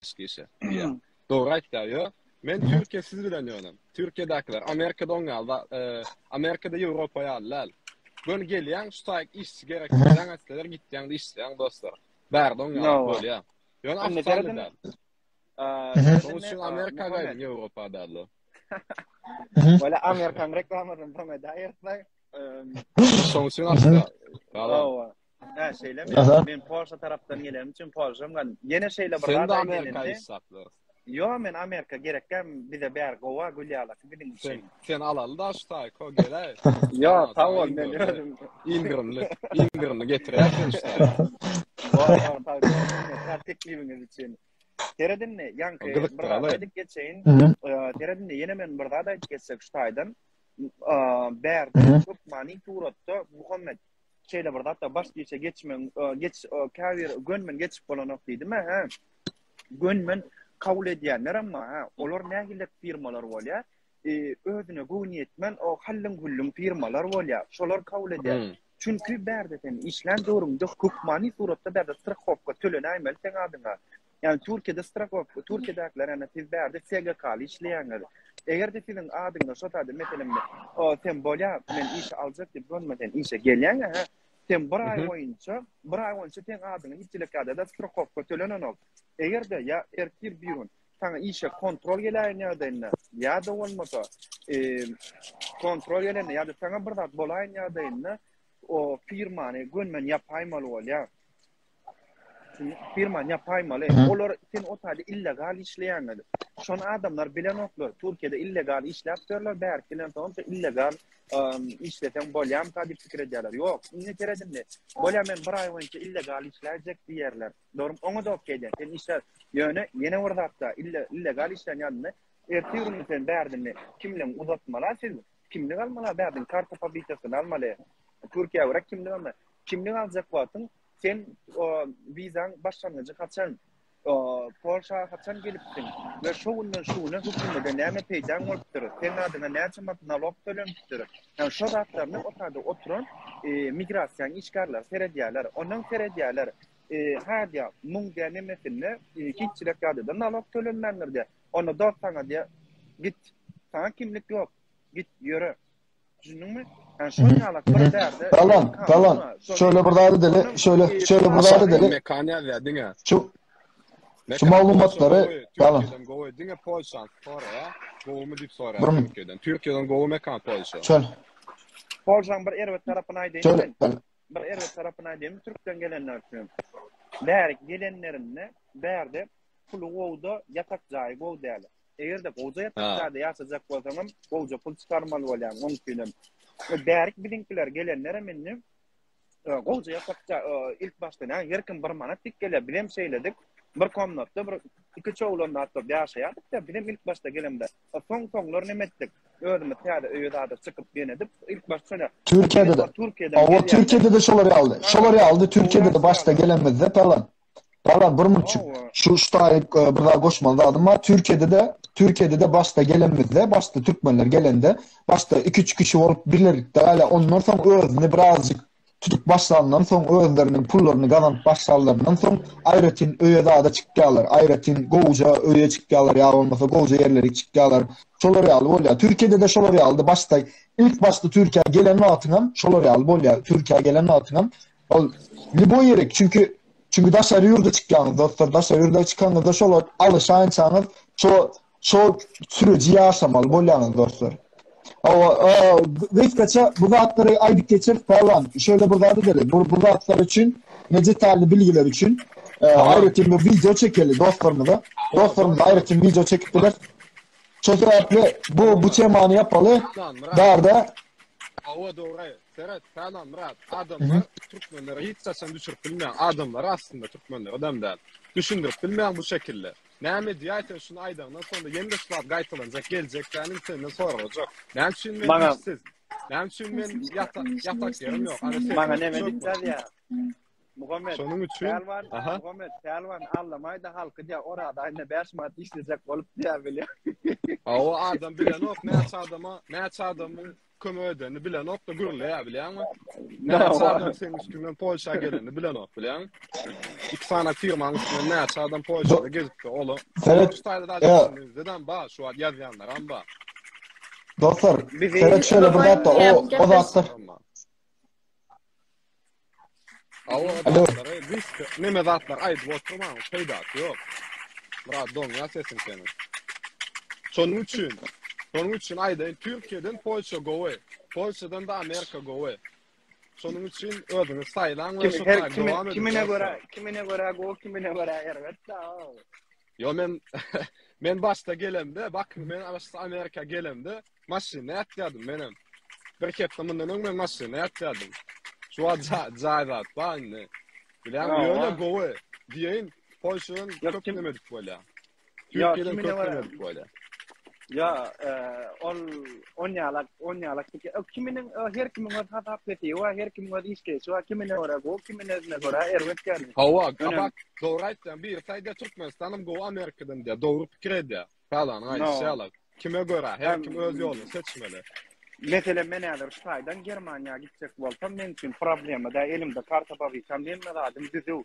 başga işe diýýär. Dogry aýtýar, ýo. Men Türkiýe siz bilen ýöne. Türkiýedäkiler Amerikada oň ýaly, e, Amerikada Ýewropa ýaly däl. Göni gelýäň, şu taýyk işçi gerek, jaň etseler gitýäň-de işleýäň dostlar. Bärde oň ýaly No. bolýar. Ýöne Indi ofitsialny serediň. däl. Aa, Şonuň üçin Amerika gaýdyň Ýewropa däl. Wala Amerikan reklamasyny soň edäýersiň. Şonuň üçin asla. Hawa. Ha, şeýlemi? Men Polşa tarapdan gelenim üçin Polşam gal. Ýene şeýle bir Sen zat de aýdaýyn Amerika indi. iş saplar. Ýo, men Amerika gerekkäm, bize bär gowa gül ýalaky biziň Sen üçin. sen alaly da şu taýko geläý. Ýo, sag bol, men özüm. Indirimli, indirimli getirýär sen şu taýko. Bor, bor, sag bol. Minnetdar teklibiňiz üçin. Seredin, ýaňky bir zat Gyzykdyraly. aýdyp geçeýin. Seredin, ýene men bir zat aýdyp geçsek şu taýdan. Bärde hökmany suratda Muhammet şeýle bir zatda baş işe geçmegiň geç käbir gönmen geçip bolanok diýdim hä. Gönmen kabul edýänler hem bar hä. Olar nähili firmalar bolýar? Özüne göwni ýetmän o hallyň-hüllüň firmalar bolýar. Şolar kabul edýär. Çünki bärde sen işlän döwrüňde hökmany suratda bärde strahowka tölenäýmeli seň adyňa. Ýagny Türkiýede strahowka, Türkiýedäkiler ýagny siz bärde SGK-ly işleýäňiz. Eger-de siziň adyňda şo taýda meselem o sen bolýa men işe aljak diýip görme sen işe gelýäň hä. Sen bir aý boýunça, bir aý boýunça seň adyňa hiç hili kada strahowka tölenenok. Eger-de ýa ertir bir gün saňa işe kontrol geläýen ýagdaýynda ýa-da bolmasa kontrol gelende ýa-da saňa bir zat bolaýan ýagdaýynda o firmany gönmen ýapaýmaly bolýar. Firmany ýapaýmaly. Olar sen o taýda illegal işleýäňiz. Şony adamlar bilenoklar. Türkiýede illegal işläp ýörler, bärki gelen soň illegal işleseň bolýamyka diýip pikir edýärler. Ýok, indi seredindi. Bolýar men bir aý boýunça illegal işläýjek diýerler. Dogry, oňa da okey edýän. Sen işle. Ýöne ýene bir zatda ille, illegal işlän ýadynda ertir gün sen bärdini kimligiňi uzatmaly siz. Kimlik almaly bärdin karta pobitasyny almaly. Türkiýä görä kimlik almaly. Kimlik aljak wagtyň sen o wizaň başlangyjy haçan Polşa haçan gelipsiň we şo günden şu güne hökümede näme peýdaň bolupdyr? Seň adyňa näçe manat nalog tölenipdir? Ýagny şo zatlaryny o taýda oturan e, migrasiýanyň işgärleri seredýärler. Ondan seredýärler. E, ha diýär, muň diýär nemesinde e, hiç çilek ýagdaýda nalog tölenmändir diýär. Onda dost saňa diýär, git. Saňa kimlik ýok. Git, ýöre. Düşündiňmi? Yani şol ýalak bir bärde. Tamam, tamam. Şöyle bir zat edeli, şöyle şöyle bir zat edeli. Mekan ýazýar diňe. Şu Şu maglumatlary tamam. Gowy diňe Polşa soraýar. Gowumy diýip soraýar Türkiýeden. Türkiýeden gowy mekan Polşa. Şöyle. Polşaň bir erbet tarapyny aýdaýyn men. Bir erbet tarapyny aýdaýyn Türkden gelenler üçin. Bäri gelenlerinde bärde puly gowda, ýatak jaýy gowy däl. Eger-de gowja ýatak jaýda ýaşajak bolsaňam, gowja pul çykarmaly bolýaň oň üçinem. Bärik biziňkiler gelenlerem indi gowja ýatak jaý ilk başda näme her kim bir manat diýip gelýär. Bizem şeýledik. Bir komnatda bir iki-üç oglan zat bolup ýaşaýardyk-da, bizem ilk başda gelemde. Soň-soňlar neme etdik? Özümiz täze öýe zada çykyp ýene edip, ilk başda şöyle Türkiýede-de. Hawa, Türkiýede-de şolar ýalydy. Şolar ýalydy Türkiýede-de başda gelenimizde falan. Valla bir munçuk şu şu taýyk e, bir zat goşmaly zadym bar. Türkiýede-de Türkiýede-de başda gelenimizde, başda türkmenler gelende, başda 2-3 kişi bolup birlikde hala ondan soň özüni birazjyk tutup başlandan soň özleriniň pullaryny gazanyp başlanlaryndan soň aýratyn öýe zada çykýarlar. Aýratyn gowja öýe çykýarlar ýa bolmasa gowja ýerlere çykýarlar. Şolar ýaly bolýar. Türkiýede-de şolar ýalydy. Başda ilk başda Türkiýä gelen wagtyňam şolar ýaly bolýar. Türkiýä gelen wagtyňam Ol lýuboý ýere, çünki çünki daşary ýurda çykýaňyz dostlar, daşary ýurda çykanyňyzda şol wagt alyşaýynçaňyz şo şo süreci ýaşamaly bolýaňyz dostlar. Hawa, gysgaça bu zatlary aýdyp geçeris Pälwan. Şöyle bir zat edeli. Bu bu zatlar üçin ne detally bilgiler üçin aýratyn bir wideo çekeli dostlarymyza. Dostlarymyza aýratyn wideo çekip biler. Şo sebäpli bu bu temany ýapaly. Darda Hawa dogry. Seret, Pälwan Myrat, adamlar türkmenlere hiç haçan düşürip bilmeýän adamlar aslynda türkmenler adam däl. Düşündirip bilmeýän bu şekilde. Näme diýäý sen şuny aýdaňdan soňra ýene-de şu zat gaýtalanjak geljek seniň senden sorajak. Näme üçin men Maňa işsiz? Näme üçin men ýatak ýatak ýerim ýok? Ana sen Maňa näme diýip ýazýar? Muhammet, Şonuň üçin, Pälwan, aha. Muhammet, Pälwan allamaýda halky diýär, Oraz aýynda 5 manat işlejek bolup diýär bilýär. Hawa adam bilenok näçe adama, näçe adamyň. kömek edenini bilenok-da gürleýär bilýäňmi? Näçe adam seň üstüňden Polşa gelenini bilenok bilýäňmi? Iki sany firmanyň üstünden näçe adam Polşada gezipdi ola. Seret, Şu taýda da bizde bar, şu wagt ýazýanlaram bar. Dostlar, seret şöyle bir zat da o o zatlar. Awa zatlary risk neme zatlar aýdyp oturmaň peýdasy ýok. Myrat doňýar sesiň seniň. Şonuň üçin, şonuň üçin aýdaýyn Türkiýeden Polşa gowy, Polşadan da Amerika gowy. Şonuň üçin özüňiz saýlaň we şu taýda dowam ediň. Kimine görä, kimine görä gowy, kimine görä erbet da. Ýo men men başda gelemde, bakyň men başda Amerika gelemde maşynda ýatýardym menem. Bir hepde mundan öň men maşynda ýatýardym. Şu wagt jaý zat bar indi. Bilýäňmi ýöne gowy diýeýin Polşadan köp neme edip bolýar. Türkiýeden köp neme edip bolýar. Ýa ol on ýalak, on ýalak kiminiň her kimiň öz hasap hesibi bar, her kimiň öz işleýşi bar, kimine görä gowy, kimine görä erbet ýaly. Hawa, bak, dogry aýtýaň. Birisi aýdýar Türkmenistanam gowy Amerikadan diýýär. Dogry pikir edýär. Palanyň aýdyşy ýaly. Kime görä, her kim öz ýoluny seçmeli. Meselem, men häzir şu taýdan Germaniýa gitjek bolsam, meň üçin problema däl, elimde karta powitam, hemme zadym düzüw.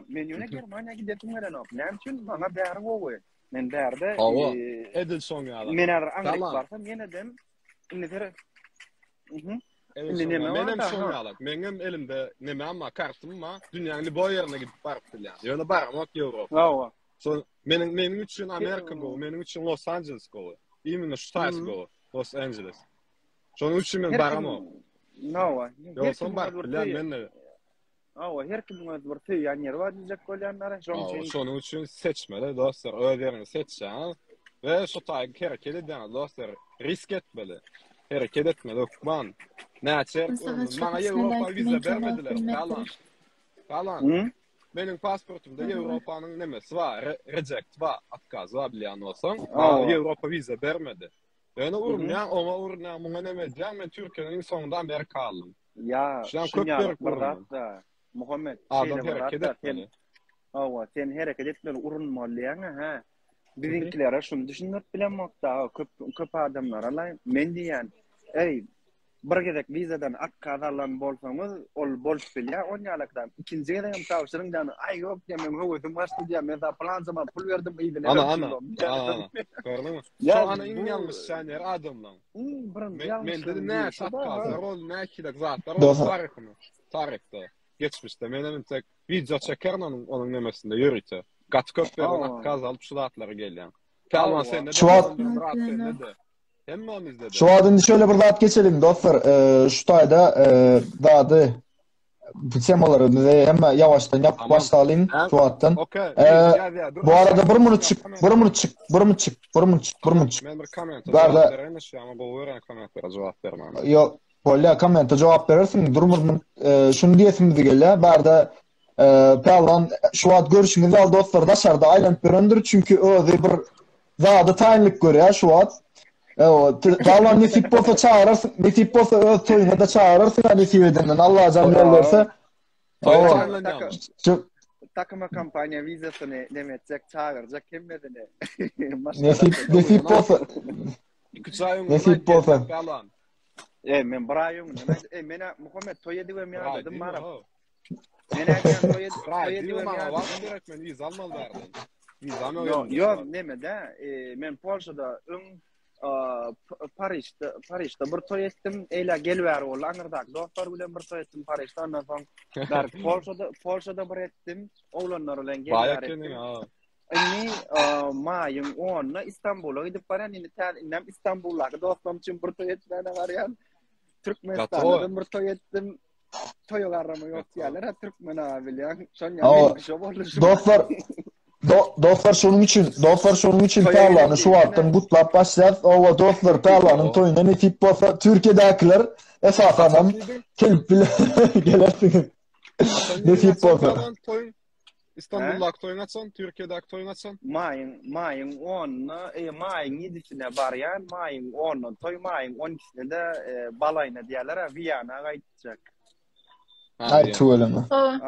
Men ýöne Germaniýa gidesim gelenok. Näme üçin? Maňa bäri gowy. Men bärde Hawa, edil şoň ýaly. Men häzir aňryk barsam ýenedem indi seret. Mhm. Indi neme bar? Menem şoň ýaly. Meňem elimde nemem bar, kartym bar. Dünýäň lýuboý ýerine gidip baryp bilýän. Ýöne baramok Ýewropa. Hawa. Şo meniň meniň üçin Amerika gowy, meniň üçin Los Angeles gowy. Imенно şu taýsy gowy, Los Angeles. Şonuň üçin men baramok. Hawa. Ýogsam baryp bilýän men-de. Hawa, her kimiň öz bir söýýän ýeri bar diýjek bolýanlar. Şonuň üçin şonuň üçin seçmeli dostlar, öz ýeriňi seçýäňiz we şu taýy hereket edýäňiz dostlar, risk etmeli. Hereket etmeli hökman. Näçe maňa Ýewropa wiza bermediler, galan. Galan. Meniň pasportymda Ýewropanyň nemesi bar, reject bar, otkaz bar bilýän bolsaň. Maňa Ýewropa wiza bermedi. Ýöne urunýaň, oňa urunýaň, muňa neme edýäň, men Türkiýeden iň soňunda Amerika aldym. Ýa, Şuňa köp berip bir zat-da, Muhammet, Adam hereket etmeli. Hawa, sen hereket etmeli, urunmaly diýýäň-ä, hä? Biziňkilere şuny düşündirip bilemok-da, köp köp adamlara laý, men diýýän, eý, bir gezek wizadan otkaz alan bolsaňyz, ol bolup bilýär onýalakdan. Ikinji gezegem tabşyryň diýýän, aý ýok diýýän, meň höwesim gaçdy diýýän, men sana pylançama pul berdim, yzyna Ana, ana, ana, gördüňmi? Şo ana iň ýalňyşýan ýeri adamlaň. Iň birinji ýalňyşlygyň Mende-de näçe otkazlar boldy, nähili zatlar boldy taryhymy, taryhda, geçmişde. Menem entek wideo çekerin onuň, onuň nemesinde ýörite. Gaty köp ýerden otkaz alyp şu zatlara gelýän. Pälwan sende-de, Şu wagt Myrat sende-de. Hemmemizde-de. Şu wagt indi şöyle bir zat geçeliň dostlar. Şu taýda zady bu temalarymyzy hemme ýawaşdan ýapyp başlalyň şu wagtdan. Bu arada bir minutçyk, bir minutçyk, bir minutçyk, bir minutçyk, bir minutçyk. Men bir kommente jogap bereýin, şu ýaňy gowy görýän kommentlere jogap bermäne. Ýok, bolýar, kommente jogap berersiň. Dur bir minut, şuny diýesimiz gelýär. Bärde Pälwan şu wagt görşüňiz ýaly dostlar daşarda aýlanyp ýörendir, çünki özi bir zada taýynlyk görýär şu wagt. Ewa, Pälwan nesip bolsa çagyrarsyň, nesip bolsa öz toýuňa-da çagyrarsyň nesip edenden. Allajan ýol berse. Ewa. Takyma kompaniýa wizasyny neme etjek, çagyrjak hemmesini. Nesip, nesip bolsa. Iki aý öňünden Nesip bolsa. E, men bir aý öňünden. E, men Muhammet toý edibem ýadadym baryp. Men aýdýan toý edip, toý edibem ýadadym. Wagt gerek men wiza almaly bärden. Wizam ýok. Ýok, ýok, neme-de, men Polşada öň Parižde, Parižde bir toý etdim. Eýle gelbäri boldy. Aňyrdaky dostlar bilen bir toý etdim Parižde. Ondan soň bäri Polşada, Polşada bir etdim. Oglanlar bilen gelbäri etdim. Indi maýyň 10-na Istanbula gidip barýan. Indi täze indem Istanbuldaky dostlarym üçin bir toý etmäne barýan. Türkmenistanda bir toý etdim. Toýa garrama ýok diýýärler, ha türkmen aga bilýän. Şon ýaly menki şo boldy şu. Dostlar, do, dostlar şonuň üçin, dostlar şonuň üçin Pälwany şu wagtdan gutlap başlaýas. Owa dostlar Pälwanyň toýuna nesip bolsa Türkiýedäkiler esasanam gelip bile gelersiňiz. Nesip bolsa. Toýuň Istanbuldaky toýuň haçan, Türkiýedäki toýuň haçan? Maýyň, maýyň onuna, e, maýyň ýedisine barýan, maýyň onuna toý, maýyň on ikisine-de e, balaýyna diýýärler, Wiýana gaýtjak. Aý, tüweleme.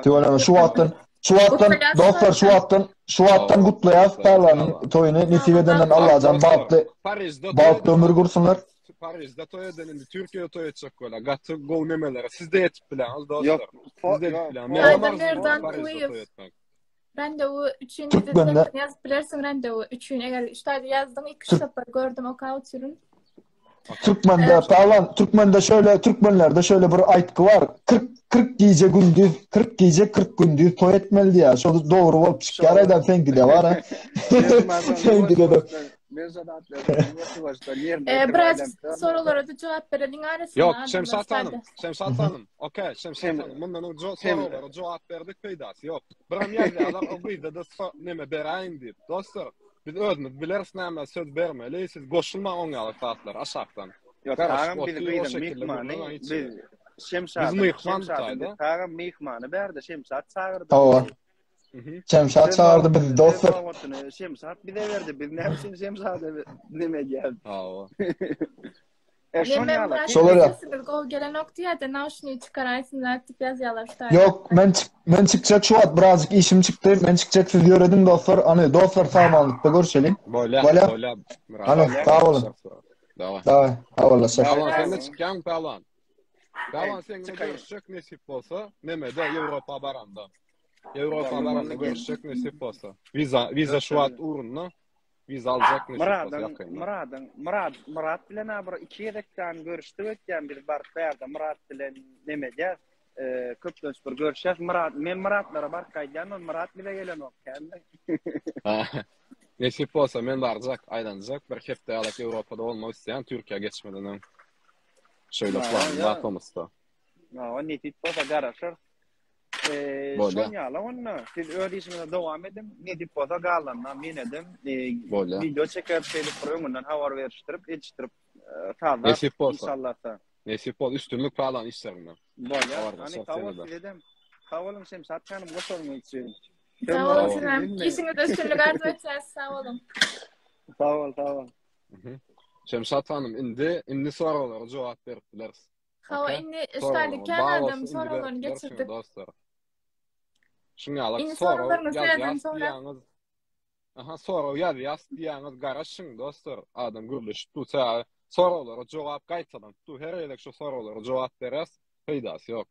Tüweleme, şu wagtdan, şu wagtdan, dostlar, şu wagtdan, şu wagtdan gutlaýas Pälwanyň toýuny nesip edenden Allajan bagtly, bagtly ömür gursunlar. Parijde toý eden indi Türkiýede toý etjek bolýar. Gaty gowy nemelere siz-de ýetip bileňiz dostlar. Ýok, Siz-de ýetip ýok. bileňiz. Meňem Aýdan arzuwym Merdan Parijde Kulyýew. toý etmek. Randewu üçin bize Türkmende telefon ýazyp bilersiň randewu üçin. Eger üç taýda ýazdyň, iki üç Türk sapar gördüm okap otyryn. Türkmende Pälwan Türkmende şöyle Türkmenlerde şöyle bir aýtgy bar. 40 40 gije gündiz 40 gije 40 gündiz toý etmeli diýýär. Şol dogry bolup çykýar aýdan seňkide bar ha. Seňkide de. Ee, biraz sorulara da cevap verelim arasında. Ýok, Şemşat hanym, Şemşat hanym. Okey, Şemşat hanym. Mundan öň jo sorulara jogap berdik peýdasy ýok. Biram ýazýarlar, o gyzda da neme beräýiň diýip. Dostlar, Biz özümiz bileris näme söz bermeli, siz goşulmaň oň ýaly zatlara aşakdan. Ýok, Garaşyp tagam biz otyr o gyzyň şekilde myhmany, gürrüň hiç. biz Biz Şemşadyň, myhman Şemşadyň biz taýda. tagam myhmany bärde, Şemşat çagyrdy Hawa. bizi. Mhm. Şemşat Söz çagyrdy nobatyny, bizi söz dostlar. nobatyny Şemşat bize berdi. Biz näme üçin Şemşada neme edýäris? Hawa. E, şon Neme ýaly. Murat Şolar ýa. sesiňiz gowy gelenok diýýärdi, nauşniý çykaraýsynlar diýip ýazýarlar şu taýda. Ýok, men çyk men çykjak şu wagt birazjyk işim çykdy. Men çykjak siz ýörediň dostlar. Any dostlar sagmanlykda görüşeliň. Bolýa, Bolýa. bolýa. Murat. Any sag boluň. Daway. Daway, sag bolaşak. Pälwan sen de çykýaňmy Pälwan? Pälwan sen bilen Çykaýyn. görüşjek nesip bolsa, nemede Ýewropa baranda. Ýewropa baranda görüşjek nesip bolsa. Wiza wiza şu wagt ugrunda. Wiza aljak nesip bolsa Myradyň, ýakynda. Myradyň, Myrat, Myrat bilen a bir iki gezekden görüşdik öýtýän biz baryp bärde Myrat bilen neme edýäs. E, köplenç bir görüşýäs. Myrat, men Myratlara baryp gaýdýan, ol Myrat bize gelenok kände. Nesip bolsa men barjak, aýlanjak. Bir hepde ýalak Ýewropada bolmak isleýän, Türkiýä geçmeden öň. Şeýle planym bar tomusda. Hawa, nesip bolsa garaşarys. Eee, Bolýar. şon ýaly onda siz öz işiňize dowam ediň. Nesip bolsa galanyna men edem. Eee, Bolýar. Wideo çekeris şeýdip bir öňünden habar berişdirip, edişdirip, eee, sazlar Nesip bolsa. inşallahsa. Nesip bolsa üstünlik falan işleriňde. Bolýar. Habarlaşarys Hany sag bol ýene-de. size dem. Sag boluň Şemşat hanym goşaryňyz üçin. Sag boluň Sag sizem. Işiňizde üstünlik arzuw etýäris. Sag boluň. Sag bol, sag bol. Mhm. Şemşat hanym indi indi soraglara jogap berip bileris. Hawa indi ştaýda kän adam soraglaryny geçirdik. Dostlar. Şuň ýaly Indi sorag soraglaryňyzy ýazýas sereden soňra. diýýäňiz. Aha, sorag ýazýas diýýäňiz, garaşyň dostlar. Adam gürleşip dur, sebäbi soraglara jogap gaýtalanyp dur. Her gezek şu soraglara jogap berýäs, peýdasy ýok.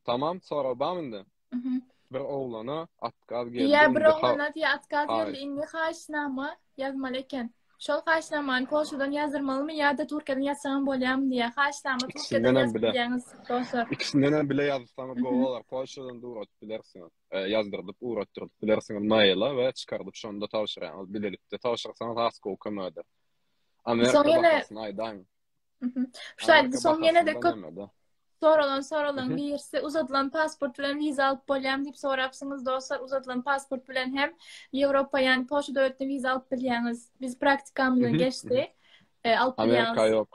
Tamam, sorag barmy indi? Mhm. Bir oglana atkaz geldi. Diýýär bir indi ha- oglana diýýär atkaz Aý. geldi indi haýyşnama ýazmaly eken. Şol haýyşnamany Polşadan ýazdyrmalymy ýa-da Türkiýeden ýazsaňam bolýarmy diýýär. Haýyşnama Türkiýeden İkisinden hem ýazyp bile. bilýäňiz dostlar. İkisinden hem bile ýazsaňyz gowy bolar. Polşadan da ugradyp bilersiňiz. E, ýazdyryp ugratdyryp bilersiňiz maila we çykardyp şonda tabşyrýaňyz. Bilelikde tabşyrsaňyz has gowy kömek eder. Amerika Soň ýene bahasyny aýdaýyň. Mhm. Şu aýdy Amerika soň ýene de bahasynda köp nämede? soralan soralan Mhm. birisi uzadylan pasport bilen wiza alyp bolýarmy diýip sorapsyňyz dostlar. Uzadylan pasport bilen hem Ýewropa ýagny Polşa döwletine wiza alyp bilýäňiz. Biz praktikamyzdan Mhm. geçdi. E, alyp Amerika bilýäňiz. ýok.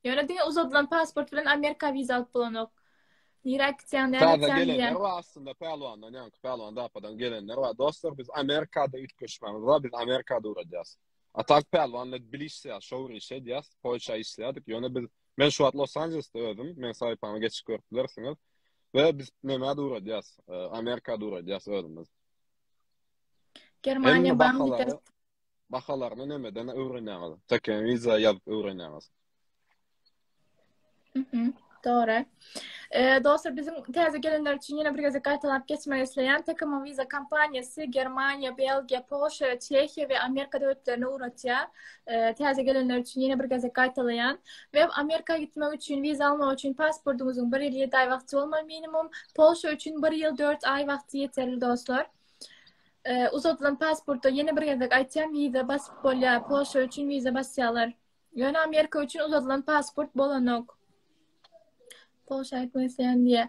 Ýöne diňe uzadylan pasport bilen Amerika wiza alyp bolanok. Nirä gitseň, näme Täze etseň gelenler diýýän. bar aslynda Pälwandan, ýaňky Pälwan Dapadan gelenler bar. Dostlar biz Amerikada üýtgeşmämiz bar, biz Amerikada ugradýas. A tak Pälwan bilen bil işleýäs, şowur iş edýäs, Polşa işleýärdik. Ýöne biz men şu wagt Los Anjelesde özüm, meň saýpama geçip görüp bilersiňiz. We biz nämä-de ugradýas, Amerikada ugradýas özümiz. Germaniýa Hemme barmy bahalary diýip. bahalaryny nemeden öwrenýäňiz? Teken wiza ýazyp öwrenýäňiz. Mhm, dogry. Ee, dostlar biziň täze gelenler üçin ýene bir gezek gaýtalap geçmek isleýän TKM Visa kompaniýasy Germaniýa, Belgiýa, Polşa, Çehiýa we Amerika döwletlerine ugratýar. Ee, täze gelenler üçin ýene bir gezek gaýtalaýan. We Amerika gitmek üçin wiza almak üçin pasportyňyzyň bir ýyl 7 aý wagty bolmaly minimum. Polşa üçin bir ýyl 4 aý wagty ýeterli dostlar. Ee, uzadylan pasportda ýene bir gezek aýtýan wiza basyp bolýar. Polşa üçin wiza basýarlar. Ýöne Amerika üçin uzadylan pasport bolanok. Polşa gitmek isleýän diýýär.